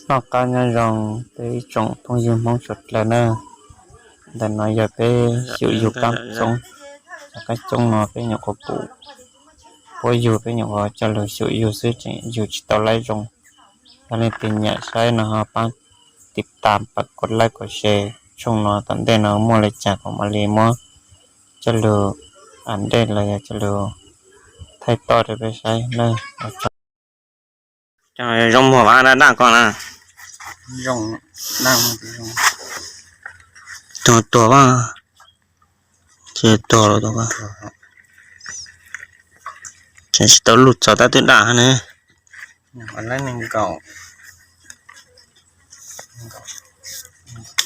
Noj qab nyob zoo peb ib tsoom phooj ywg Hmoob suav dlawg na. Ntawm no yog peb xyum yug qaab txoob, qaab txoob no peb nyuam qhuav pum puab yug, peb nyuam qhuav coj lug xyum yug xwb tseem yug tsis tau laib zoo. Yog leej twg nyiam saib no ho paab tiv tas pab kov like kov share tshooj no, tom ntej no muaj le caag kuv mam li muab coj lug update los yog coj lug thaij toj rau peb saib na. Zoo muag vas daj daj koj na. Tuag tuag, ces tuag lawm, tseem tsis tau luj txog tab twb daj ne.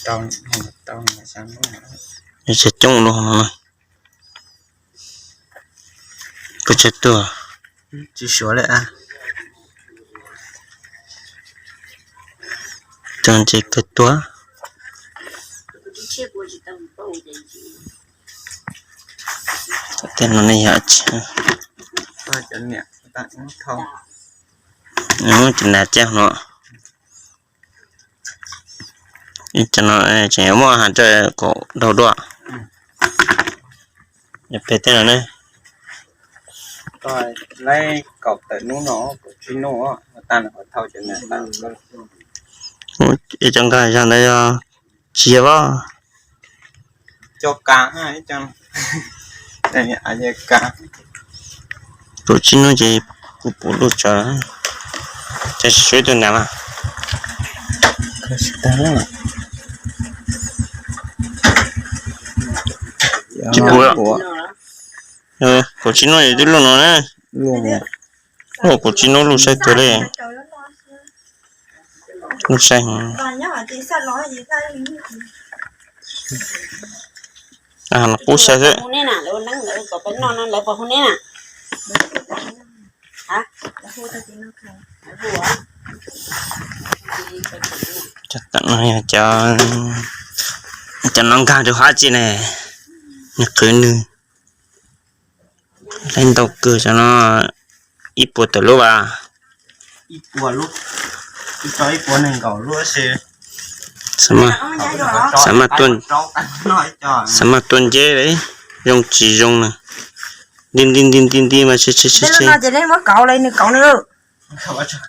Tsawg coob lug no, koj tsawg tuag. Tsis suav li a. Tag ntshe kawg tuag. Tej no ne yog tsis, tsis nas caj no. Ib co no tseem muaj has rau kaum dhau dua. Peb tej no ne, laib kaum tawm nub no, kaum tsib nub, ib co nkag zog ntawd yog tsis yog, kaum tsib nub ces kuv pum luj tsawv, ces suav ib tug nrad mas. Tsis pum, kaum tsib nub twb luj no na. Kaum tsib nub luj saib kawg li. Luj saib, qub saib xwb. Cov no nkag rau hab tsi ne, nws qwv nws. Laib ntau kawg cov no, ib puas tawm lub vas. Xav maj, xav maj tuaj nceb zoo tsis zoo na. Nti nti nti nti nti mas tshe tshe tshe.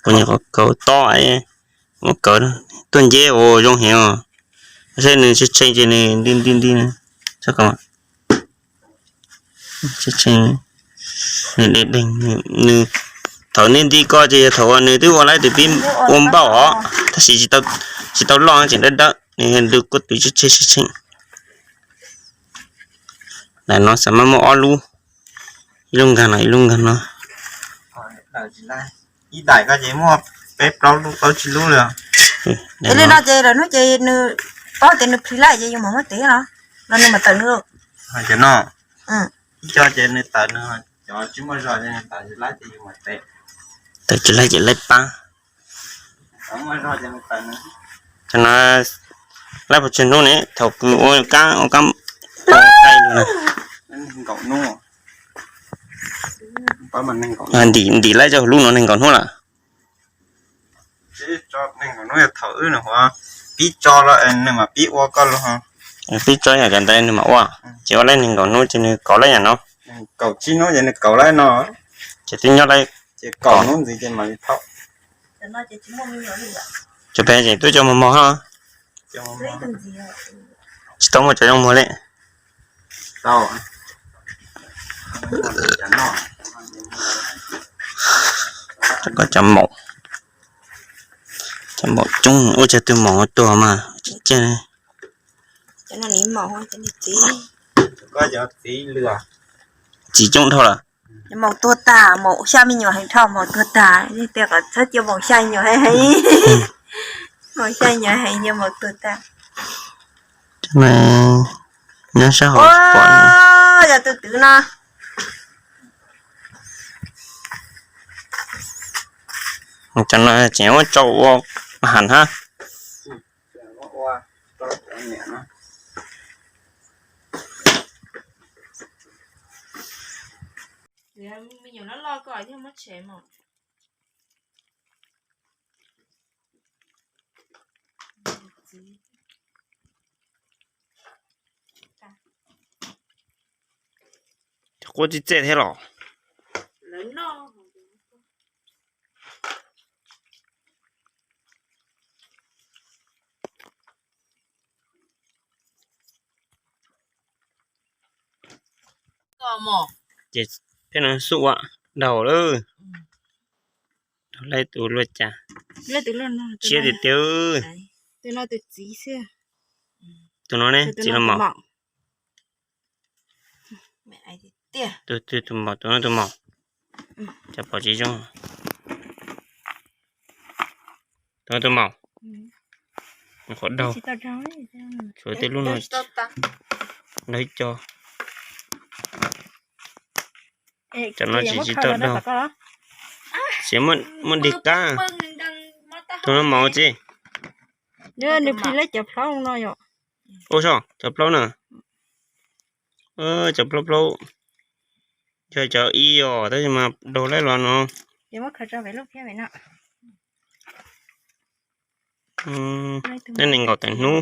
Kuv nyuam qhuav kaus tob, muab kaus tuaj nceb ua zoo heev os. Saib nws tshe tshe ces nws nti nti nti, nws deeg, nws, thaum nti nti ko ces yog thaum uas nws twb ua laib tus pib ua npauj os, tab sis tsis tau loj tseem dawb dawb, nws lwg kuj twv tshe tshe tshe tshe. Ntawm no xav maj muaj ob lub, ib lub nkag no ib lub nkag no. Ib daim ko ces muaj peb plaub lub plaub tsib lub li. Li no ces lawm hnub ces nws paub tias nws plhis lawm ces yus mam muab tev no, los nws mam tawm nws. Cov no, ib co ces nws tawm nws, cov tsis muaj zog ces nws tawm tsis laib ces yus mam tev. Tawm tsis laib ces laib pab. Cov no laib puas tsawg hnub ne, thaum kws ua kab ua kab ua qaij lug na. Ntim laib tso lub no nees nkaum hnub lawm. Thaum wb pib tso los nws mam pib ua koj lug. Pib tso yog cov ntawd nws mam ua, ces ua laib nees nkaum hnub ces nws kaum laib yam no. Kaum tsib hnub ces nws kaum laib no. Ces twb nyob laib, ces kaum hnub ntxiv ces mam li thauj. Cov pem ces twb cov mos mos hab. Tsis tau muaj cov zoo muag li. Koj cov maum, cov maum coob, ua cas twg maum tuag mas tsis ciaj. Txiv coob dhau lawm. Maum tuag tag, maum xya me nyuam heev dhau, maum tuag tag, tej qhov txhob cia maum xya me nyuam heev heev. Maum xya me nyuam heev, maum tuag tag. Nyob sab hauv pom yog tus twv no. Cov no tseem muab tsau ua ham hab. Me nyuam loj loj ko yog muab tshem mas. Cov quab txij txej thiab los. Ces peb no xub ua daug lawm. Laib tus luaj cas, tshiab tiag tiag. Tus no ne, txiv los maum. Tus, tus maum, tus no tus maum. Cas pom tsis zoo. Tus no tus maum. Qhov daug. Tshuav tej lub no, daug ib co. Cov no tsis, tsis tau daug. Tsis muaj dig qab. Tus no maum txiv. Nws plhis lawv cov plaub no yom. Ua so cov plaub na. Cov plaub plaub. Yog cov ib os, tab sis mas daug lawm los no. Neb nees nkaum tawm hnub.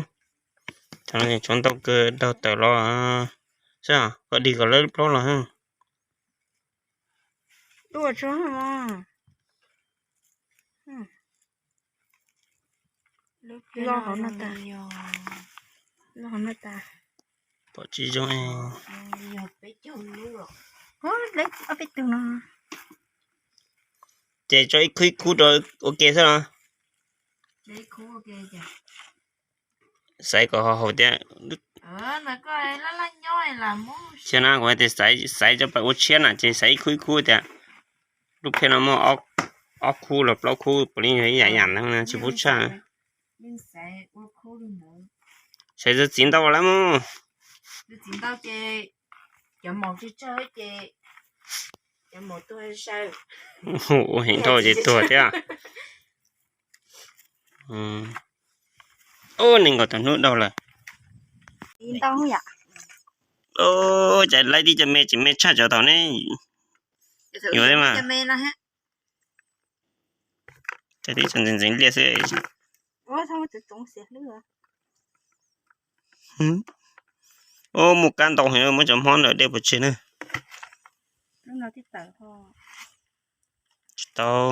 Cov no tshuav ntau kawg, daug tawm los. Saib, koj dig kom lawv plaub los. Pom tsis zoo. Peb tug no. Ces tso ib khub ib khub rau ua ke xwb los. Xaiv kom haum haum tias. Thiab na, kuv hais tias xaiv, xaiv tso pais ua tshiab na ces xaiv ib khub ib khub tias. Lub phiab no muaj ob khub los plaub khub puav leej yog ib yam yam ntawd tsis pub tshaj. Xaiv txiv ntau lawm mus. Ua heev dhau ces tuag thiab. Ub, nees nkaum tawm hnub daug lawm. Ub, cas laib tib co me tseem me tshaj cov thaum ne. Yuav thiab mas. Cas tib co ntxeev ntxeev liaj xwb. Ub, muaj kab ntau heev, muab cov hmob ntawm dej puas tseg na. Tsis tau.